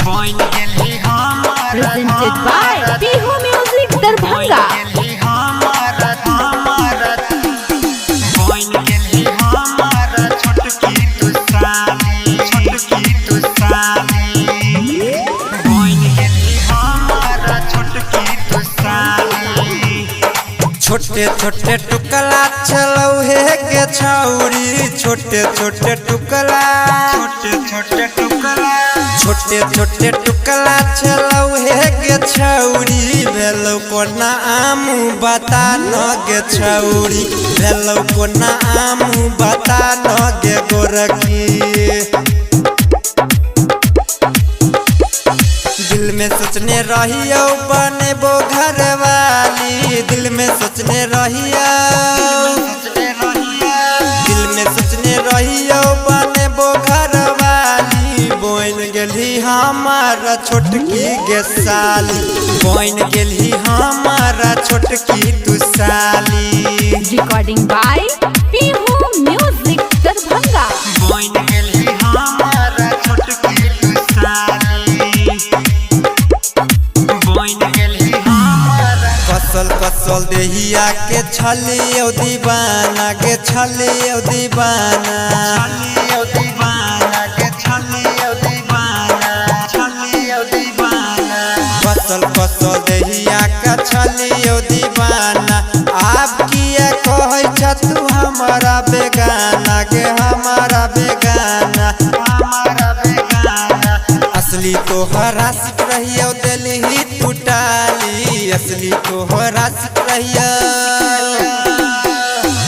बन गेली हमारा Presented by Bihu Music Darbhanga. बन गेली हमारा हमारा बन गेली हमारा छोटकी तू साली छोटकी तू साली बन गेली हमारा छोटकी तू साली। छोटे छोटे टुकला चलौ हे गे छौरी, छोटे छोटे टुकला, छोटे छोटे टुकड़ा छोटे छोटे टुकला चलौ हे गे छौरी। भेलौ कोना आमू बता न गे छौरी, भेलौ कोना आमू बता न गे गोरखी। दिल में सोचने रहियो बनेबो घरवाली, दिल में सोचने रहियो, सोचने रहिया दिल में सोचने रहियो बनेबो घरवाली। बन गेली हमारा छोटकी गे साली, बन गेली हमारा छोटकी तू साली। Recording by Bihu Music Darbhanga. बन गेली हमारा छोटकी तू साली बन गेली हमारा। कसल कसल देहिया के छलियो दीवाना के छलियो दीवाना, छलियो दीवाना के छलियो दीवाना छलियो दीवाना। कसल कसल देहिया के छलियो दीवाना। आब किया कहै छ तू हमारा बेगाना गे हमारा बेगाना, हमारा बेगाना। असली तोहरा सिख रहियो दिलही तू टाली, असली तोहरा सिख रहियो,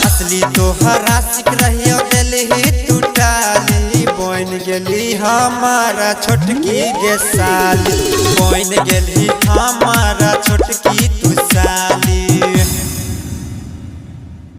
असली तोहरा सिख रहियो दिलही तू टाली। बन गेली हमारा छोटकी गे साली, बन गेली हमारा छोटकी